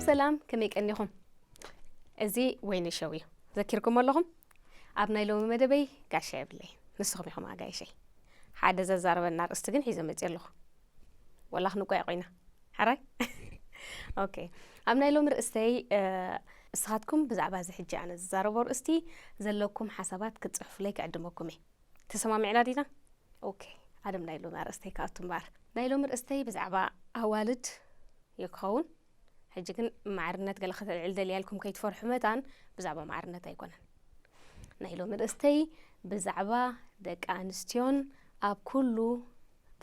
ሰላም፣ ከመይ ቀኒኹም? እዚ ወይኒ ሸው እዩ። ዘኪርኩም ኣለኹም? ኣብ ናይ ሎሚ መደበይ ጋሻ የብለይ። ንስኹም ኢኹም ኣጋይሸይ። ሓደ ዘዛረበና ኣርእስቲ ግን ሒዘ መፅእ ኣለኹ። ወላ ክንቋየ ኮይና። ሓራይ? ኦኬ። ኣብ ናይ ሎሚ ርእስተይ፣ እ፣ ንስኻትኩም ብዛዕባ እዚ ሕጂ ኣነ ዝዛረቦ ርእስቲ ዘለኩም ሓሳባት ክትጽሕፉለይ ክዕድመኩም እየ። ተሰማሚዕና ዲና? ኦኬ። ኣደም ናይ ሎሚ ኣርእስተይ ክኣቱ እምበኣር። ናይ ሎሚ ርእስተይ ብዛዕባ ኣዋልድ እዩ ክኸውን። ሕጂ ግን ማዕርነት ገለ ከተልዕል ደልያ ኢልኩም ከይትፈርሑ መታን ብዛዕባ ማዕርነት ኣይኮነን። ናይ ሎሚ ርእስተይ ብዛዕባ ደቂ ኣንስትዮን ኣብ ኩሉ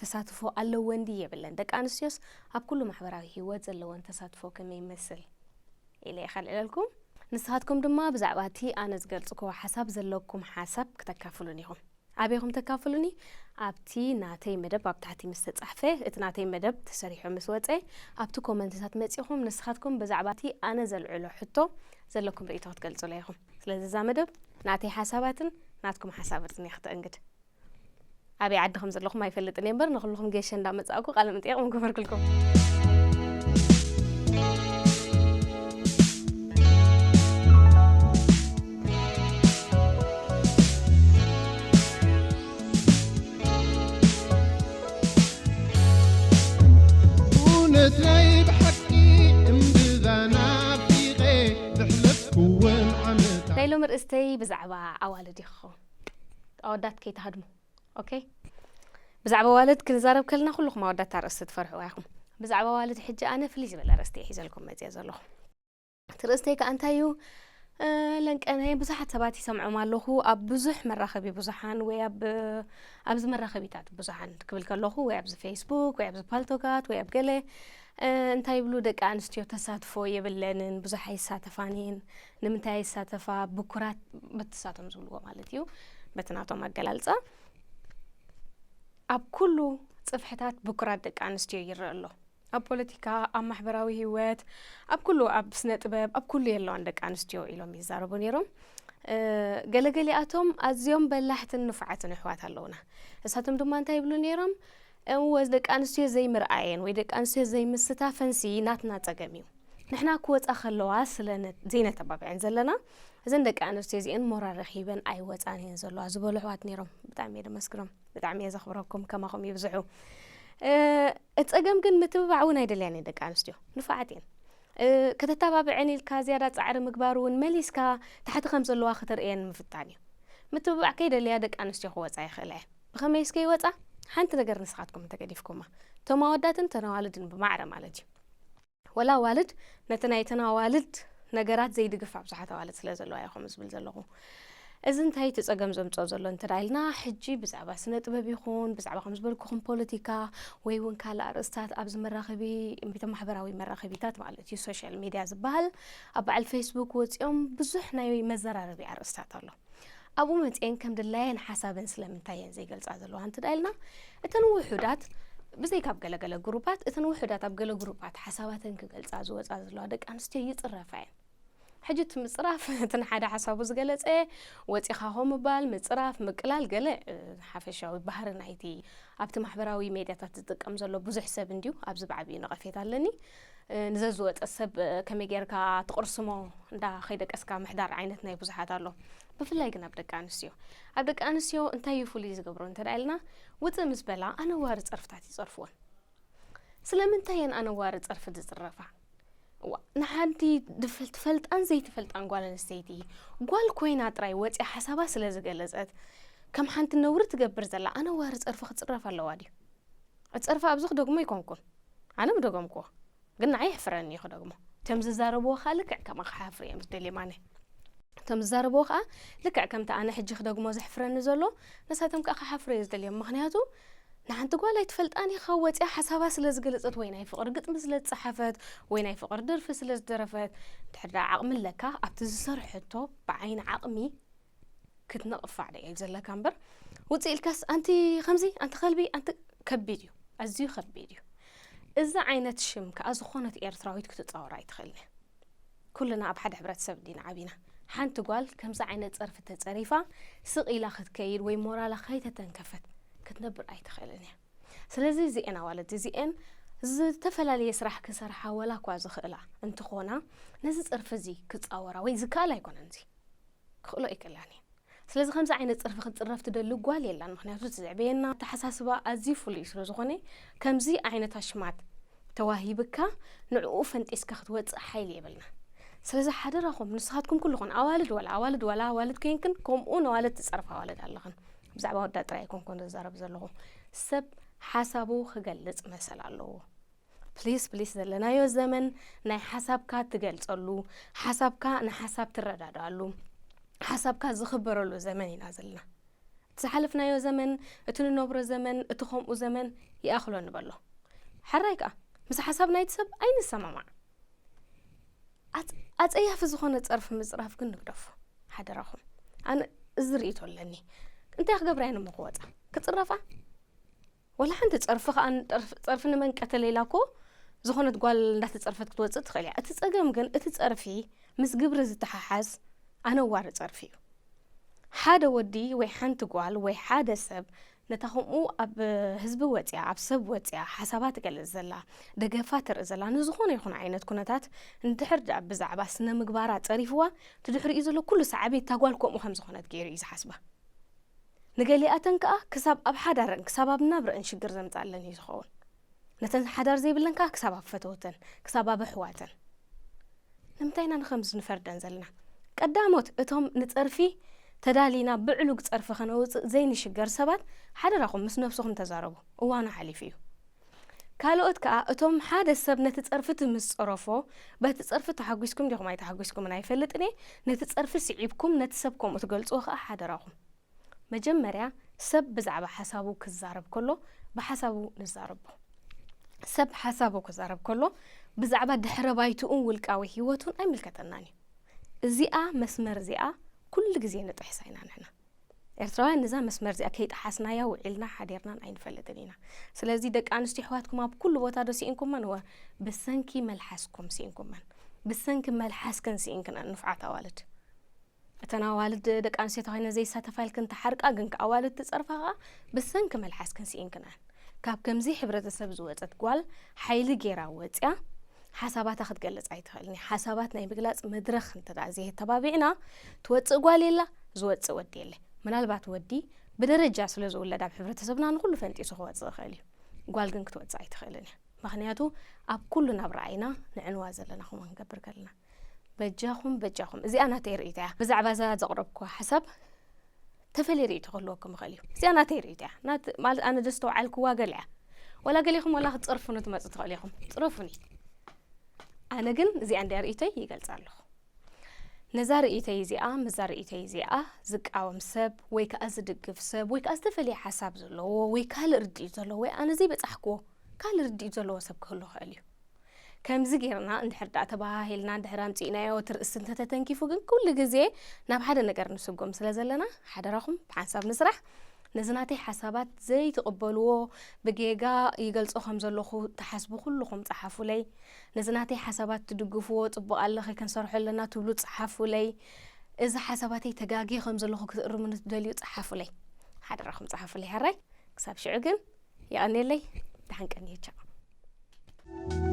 ተሳትፎ ኣለወን ድዩ የብለን። ደቂ ኣንስትዮስ ኣብ ኩሉ ማሕበራዊ ህይወት ዘለወን ተሳትፎ ከመይ ይመስል ኢለ እየ ከልዕለልኩም። ንስኻትኩም ድማ ብዛዕባ እቲ ኣነ ዝገልጽክዎ ሓሳብ ዘለኩም ሓሳብ ክተካፍሉን ኢኹም። ኣበይኹም ተካፍሉኒ? ኣብቲ ናተይ መደብ ኣብ ታሕቲ ምስ ተጻሕፈ፣ እቲ ናተይ መደብ ተሰሪሑ ምስ ወጸ፣ ኣብቲ ኮመንትታት መጺኹም ንስኻትኩም ብዛዕባ እቲ ኣነ ዘልዕሎ ሕቶ ዘለኩም ርእይቶ ክትገልጹለይ ኢኹም። ስለዚ እዛ መደብ ናተይ ሓሳባትን ናትኩም ሓሳባትን እያ ክተእንግድ። ኣበይ ዓዲ ከም ዘለኹም ኣይፈልጥን እየ እምበር፣ ንኹልኹም ጌሸ እንዳመጻእኩ ቃለ መጠይቕ ምገበርኩልኩም። እውነት ናይ ብሓቂ እምብዛ ናፊቐ ዘሕለፍኩወን ዓመታት። ናይ ሎሚ ርእስተይ ብዛዕባ ኣዋልድ እዩ ክኸውን። ኣወዳት ከይትሃድሙ። ኦኬ? ብዛዕባ ኣዋልድ ክንዛረብ ከለና ኩልኹም ኣወዳት ኣርእስቲ ትፈርሕዋ ኢኹም። ብዛዕባ ኣዋልድ ሕጂ ኣነ ፍልይ ዝበለ ኣርእስቲ እየ ሒዘልኩም መፅየ ዘለኹ። እቲ ርእስተይ ከኣ እንታይ እዩ? እ፣ ለንቀነይ ብዙሓት ሰባት ይሰምዖም ኣለኹ ኣብ ብዙሕ መራኸቢ ብዙሓን ወይ ኣብ፣ ኣብዚ መራኸቢታት ብዙሓን ክብል ከለኹ ወይ ኣብዚ ፌስቡክ ወይ ኣብዚ ፓልቶካት ወይ ኣብ ገለ፣ እ፣ እንታይ ይብሉ፣ ደቂ ኣንስትዮ ተሳትፎ የብለንን፣ ብዙሕ ኣይሳተፋን እየን። ንምንታይ ኣይሳተፋ? ብኩራት በትሳቶም ዝብልዎ ማለት እዩ፣ በቲ ናቶም ኣገላልጻ። ኣብ ኩሉ ጽፍሕታት ብኩራት ደቂ ኣንስትዮ ይረአ ኣሎ። ኣብ ፖለቲካ፣ ኣብ ማሕበራዊ ህይወት፣ ኣብ ኩሉ፣ ኣብ ስነ ጥበብ፣ ኣብ ኩሉ የለዋን ደቂ ኣንስትዮ ኢሎም ይዛረቡ ነይሮም። እ፣ ገለገሊኣቶም ኣዝዮም በላሕትን ንፉዓትን ኣሕዋት ኣለውና። እሳቶም ድማ እንታይ ይብሉ ነይሮም? እወ፣ ደቂ ኣንስትዮ ዘይምርኣየን ወይ ደቂ ኣንስትዮ ዘይምስታፈንሲ ናትና ጸገም እዩ። ንሕና ክወጻ ከለዋ ስለ ነ-፣ ዘይነተባብዐን ዘለና፣ እዘን ደቂ ኣንስትዮ እዚአን ሞራል ረኺበን ኣይወጻን እየን ዘለዋ ዝበሉ ኣሕዋት ነይሮም። ብጣዕሚ እየ ደመስግኖም። ብጣዕሚ እየ ዘኽብረኩም፣ ከማኹም ይብዝሑ። እ፣ እቲ ጸገም ግን ምትብባዕ እውን ኣይደልያን እየን ደቂ ኣንስትዮ። ንፉዓት እየን። እ፣ ከተተባብዐን ኢልካ ዝያዳ ጻዕሪ ምግባር እውን መሊስካ ታሕቲ ከም ዘለዋ ከተርእየን ምፍታን እዩ። ምትብባዕ ከይደለያ ደቂ ኣንስትዮ ክወጻ ይኽእላ እየን። ብኸመይ እስከ ይወጻ? ሓንቲ ነገር ንስኻትኩም እንተገዲፍኩማ። እቶም ኣወዳትን እተን ኣዋልድን ብማዕረ ማለት እዩ። ወላ ኣዋልድ ነቲ ናይ እተን ኣዋልድ ነገራት ዘይድግፋ ብዙሓት ኣዋልድ ስለ ዘለዋ እየ ከምኡ ዝብል ዘለኹ። እዚ እንታይ እቲ ጸገም ዘምጽኦ ዘሎ እንተ ደኣ ኢልና፣ ሕጂ ብዛዕባ ስነ ጥበብ ይኹን፣ ብዛዕባ ከም ዝበልኩኹም ፖለቲካ ወይ እውን ካልእ ኣርእስታት ኣብዚ መራኸቢ፣ ቤተ ማሕበራዊ መራኸቢታት ማለት እዩ፣ ሶሻል ሚድያ ዝበሃል፣ ኣብ በዓል ፌስቡክ ወጺኦም ብዙሕ ናይ መዘራረቢ ኣርእስታት ኣሎ። ኣብኡ መጺአን ከም ድላየን ሓሳበን ስለምንታይ እየን ዘይገልጻ ዘለዋ እንተ ደኣ ኢልና፣ እተን ውሑዳት፣ ብዘይካ ኣብ ገለገለ ግሩፓት፣ እተን ውሑዳት ኣብ ገለ ግሩፓት ሓሳባተን ክገልጻ ዝወጻ ዘለዋ ደቂ ኣንስትዮ ይጽረፋ እየን። ሕጂ እቲ ምጽራፍ፣ እቲ ንሓደ ሓሳቡ ዝገለጸ ወጺኻ ኸው ምባል፣ ምጽራፍ፣ ምቅላል፣ ገለ፣ እ፣ ሓፈሻዊ ባህሪ ናይቲ ኣብቲ ማሕበራዊ ሜድያታት ዝጥቀም ዘሎ ብዙሕ ሰብ እንድዩ። ኣብዚ ብዓቢኡ ነቐፌታ ኣለኒ። እ፣ ንዘዝወጸ ሰብ፣ እ፣ ከመይ ጌርካ ትቕርስሞ እንዳ ከይደቀስካ ምሕዳር ዓይነት ናይ ብዙሓት ኣሎ። ብፍላይ ግን ኣብ ደቂ ኣንስትዮ። ኣብ ደቂ ኣንስትዮ እንታይ እዩ ፍሉይ ዝገብሮ እንተ ደኣ ኢልና፣ ውጽእ ምስ በላ ኣነዋሪ ጸርፍታት ይጸርፍወን። ስለምንታይ እየን ኣነዋሪ ጸርፊ ዝጽረፋ? እዋ፣ ንሓንቲ ድፈ-፣ ትፈልጣን ዘይትፈልጣን ጓል ኣንስተይቲ፣ ጓል ኮይና ጥራይ ወጺኣ ሓሳባ ስለ ዝገለጸት፣ ከም ሓንቲ ነውሪ ትገብር ዘላ ኣነዋሪ ጸርፊ ክጽረፍ ኣለዋ ድዩ? እቲ ጸርፊ ኣብዚ ክደግሞ ኣይኮንኩን። ኣነ ምደገምክዎ። ግን ንዓይ የሕፍረኒ እዩ ክደግሞ። እቶም ዝዛረብዎ ከኣ ልክዕ ከምኣ ክሓፍሩ እዮም ዝደልዮም ኣነ። እቶም ዝዛረብዎ ከኣ ልክዕ ከምቲ ኣነ ሕጂ ክደግሞ ዘሕፍረኒ ዘሎ፣ ነሳቶም ከኣ ክሓፍሩ እየ ዝደልዮም። ምኽንያቱ ንሓንቲ ጓል ኣይትፈልጣን ኢኻ፣ ወጺኣ ሓሳባ ስለ ዝገለጸት ወይ ናይ ፍቕሪ ግጥሚ ስለ ዝጸሓፈት ወይ ናይ ፍቕሪ ደርፊ ስለ ዝደረፈት፣ እንድሕር ደኣ ዓቕሚ ኣለካ፣ ኣብቲ ዝሰርሐቶ ብዓይኒ ዓቕሚ ክትነቕፋዕ ደኣ እዩ ዘለካ እምበር፣ ውጽእ ኢልካስ ኣንቲ ከምዚ፣ ኣንቲ ከልቢ፣ ኣንቲ ከቢድ እዩ፣ ኣዝዩ ከቢድ እዩ። እዚ ዓይነት ሽም ከኣ ዝኾነት ኤርትራዊት ክትጻወር ኣይትኽእልን እያ። ኩልና ኣብ ሓደ ሕብረተሰብ ዲና ዓቢና። ሓንቲ ጓል ከምዚ ዓይነት ጸርፊ ተጸሪፋ ስቕ ኢላ ክትከይድ ወይ ሞራላ ከይተተንከፈት ክትነብር ኣይትኽእልን እያ። ስለዚ እዚኤን ኣዋልድ እዚኤን ዝተፈላለየ ስራሕ ክሰርሓ ወላ እኳ ዝኽእላ እንትኾና፣ ነዚ ጸርፊ እዚ ክጻወራ ወይ ዝከኣል ኣይኮነን። እዚ ክኽእሎ ኣይክእላን እየን። ስለዚ ከምዚ ዓይነት ጸርፊ ክትጽረፍ ትደሊ ጓል የላን። ምኽንያቱ እቲ ዘዕበየና ኣተሓሳስባ ኣዝዩ ፍሉይ ስለ ዝኾነ፣ ከምዚ ዓይነት ኣሽማት ተዋሂብካ ንዕኡ ፈንጢስካ ክትወጽእ ሓይሊ የብልና። ስለዚ ሓደራኹም ንስኻትኩም ኩልኹን ኣዋልድ ወላ ኣዋልድ ወላ ኣዋልድ ኮይንክን ከምኡ ነዋልድ ትጸርፍ ኣዋልድ ኣለኽን። ብዛዕባ ወዳ ጥራይ ኣይኮንኩን ዝዛረብ ዘለኹ። ሰብ ሓሳቡ ክገልጽ መሰል ኣለዎ። ፕሊስ ፕሊስ ዘለናዮ ዘመን ናይ ሓሳብካ ትገልጸሉ፣ ሓሳብካ ንሓሳብ ትረዳዳሉ፣ ሓሳብካ ዝኽበረሉ ዘመን ኢና ዘለና። እቲ ዝሓለፍናዮ ዘመን፣ እቲ ንነብሮ ዘመን፣ እቲ ከምኡ ዘመን ይኣኽሎ ንበሎ። ሕራይ ከኣ ምስ ሓሳብ ናይቲ ሰብ ኣይንሰማማዕ። ኣጽ- ኣጸያፊ ዝኾነ ጸርፊ ምጽራፍ ግን ንግደፎ ሓደራኹም። ኣነ እዚ ርእይቶ ኣለኒ። እንታይ ክገብራ እየ እሞ ክወጻ? ክጽረፋ? ወላ ሓንቲ ጸርፊ ከኣ ጸርፍ- ጸርፊ ንመን ቀተለ ኢላ እኮ ዝኾነት ጓል እንዳተጸርፈት ክትወጽእ ትኽእል እያ። እቲ ጸገም ግን እቲ ጸርፊ ምስ ግብሪ ዝተሓሓዝ ኣነዋሪ ጸርፊ እዩ። ሓደ ወዲ ወይ ሓንቲ ጓል ወይ ሓደ ሰብ ነታ ከምኡ ኣብ ህዝቢ ወጽያ፣ ኣብ ሰብ ወጽያ ሓሳባ ትገልጽ ዘላ፣ ደገፋ ትርኢ ዘላ ንዝኾነ ይኹን ዓይነት ኩነታት እንድሕር ደኣ ብዛዕባ ስነ ምግባራ ጸሪፍዋ፣ እቲ ድሕሪኡ ዘሎ ኩሉ ሳዕቤት እታ ጓል ከምኡ ከም ዝኾነት ገይሩ እዩ ዝሓስባ። ንገሊኣተን ከኣ ክሳብ ኣብ ሓዳረን ክሳብ ኣብ ናብረአን ሽግር ዘምጻለን እዩ ዝኸውን። ነተን ሓዳር ዘይብለን ከኣ ክሳብ ኣብ ፈተውተን ክሳብ ኣብ ኣሕዋተን። ንምንታይ ኢና ንኸምዚ ንፈርደን ዘለና? ቀዳሞት እቶም ንጸርፊ ተዳሊና ብዕሉግ ጸርፊ ከነውጽእ ዘይንሽገር ሰባት ሓደራኹም ምስ ነብስኹም ተዛረቡ። እዋኑ ሓሊፉ እዩ። ካልኦት ከኣ እቶም ሓደ ሰብ ነቲ ጸርፊ እቲ ምስ ጸረፎ በቲ ጸርፊ ተሓጒስኩም ዲኹም ኣይተሓጒስኩምን ኣይፈልጥን እየ። ነቲ ጸርፊ ስዒብኩም ነቲ ሰብ ከምኡ ትገልጽዎ ከኣ ሓደራኹም። መጀመርያ ሰብ ብዛዕባ ሓሳቡ ክዛረብ ከሎ ብሓሳቡ ንዛረቦ። ሰብ ሓሳቡ ክዛረብ ከሎ ብዛዕባ ድሕረ ባይትኡን ውልቃዊ ህይወቱን ኣይምልከተናን እዩ። እዚኣ መስመር እዚኣ ኩሉ ግዜ ንጥሕሳ ኢና ንሕና። ኤርትራውያን ነዛ መስመር እዚኣ ከይጠሓስናያ ውዒልና ሓዲርናን ኣይንፈልጥን ኢና። ስለዚ ደቂ ኣንስትዮ ኣሕዋትኩም ኣብ ኩሉ ቦታ ዶ ስኢንኩመን? እወ፣ ብሰንኪ መልሓስኩም ስኢንኩመን። ብሰንኪ መልሓስክን ስኢንክን ንፉዓት ኣዋልድ። እተን ኣዋልድ ደቂ ኣንስትዮ ተኾይነ ዘይሳተፋ ኢልክን ተሓርቃ፣ ግን ከኣ ኣዋልድ ትጸርፋ ከኣ ብሰንኪ መልሓስክን ስኢንክን እየን። ካብ ከምዚ ሕብረተሰብ ዝወጸት ጓል ሓይሊ ጌራ ወጽያ ሓሳባታ ክትገልጽ ኣይትኽእልን እያ። ሓሳባት ናይ ምግላጽ መድረኽ እንተ ደኣ ዘይተባቢዕና፣ ትወጽእ ጓል የላ፣ ዝወጽእ ወዲ የለ። ምናልባት ወዲ ብደረጃ ስለ ዝውለድ ኣብ ሕብረተሰብና ንኹሉ ፈንጢሱ ክወጽእ ይኽእል እዩ። ጓል ግን ክትወጽእ ኣይትኽእልን እያ። ምኽንያቱ ኣብ ኩሉ ናብራ ኢና ንዕንዋ ዘለና ከምኡ ክንገብር ከለና። በጃኹም በጃኹም እዚኣ ናተይ ርእይቶ እያ። ብዛዕባ እዛ ዘቕረብኩዋ ሓሳብ ተፈልየ ርእይቶ ክህልወኩም ይኽእል እዩ። እዚኣ ናተይ ርእይቶ እያ። ናት- ማለት ኣነ ዘስተውዓልኩዋ ገለ እያ። ወላ ገሌኹም ወላ ክትጸርፉኒ ትመጹ ትኽእሉ ኢኹም። ጽረፉኒ። ኣነ ግን እዚኣ እንድያ ርእይቶይ ይገልጻ ኣለኹ። ነዛ ርእይቶይ እዚኣ ምስዛ ርእይቶይ እዚኣ ዝቃወም ሰብ ወይ ከኣ ዝድግፍ ሰብ ወይ ከኣ ዝተፈልየ ሓሳብ ዘለዎ ወይ ካልእ ርድኢት ዘለዎ ወይ ኣነ ዘይበጻሕክዎ ካልእ ርድኢት ዘለዎ ሰብ ክህሉ ይኽእል እዩ። ከምዚ ጌርና እንድሕር ደኣ ተበሃሂልና እንድሕር ኣምጺእናዮ እቲ ርእሲ እንተተተንኪፉ ግን ኩሉ ግዜ ናብ ሓደ ነገር ንስጎም ስለ ዘለና ሓደራኹም ብሓንሳብ ንስራሕ። ነዚ ናተይ ሓሳባት ዘይትቕበልዎ ብጌጋ ይገልጾ ከም ዘለኹ ትሓስቡ ኩልኹም ጸሓፉለይ። ነዚ ናተይ ሓሳባት ትድግፍዎ ጽቡቕ ኣለኺ ክንሰርሖ ኣለና ትብሉ ጸሓፉለይ። እዚ ሓሳባተይ ተጋግየ ከም ዘለኹ ክትእርሙኒ ትደልዩ ጸሓፉለይ። ሓደራኹም ጸሓፉለይ ሕራይ። ክሳብ ሽዑ ግን የቐንየለይ። ደሓን ቀንየ ቻው።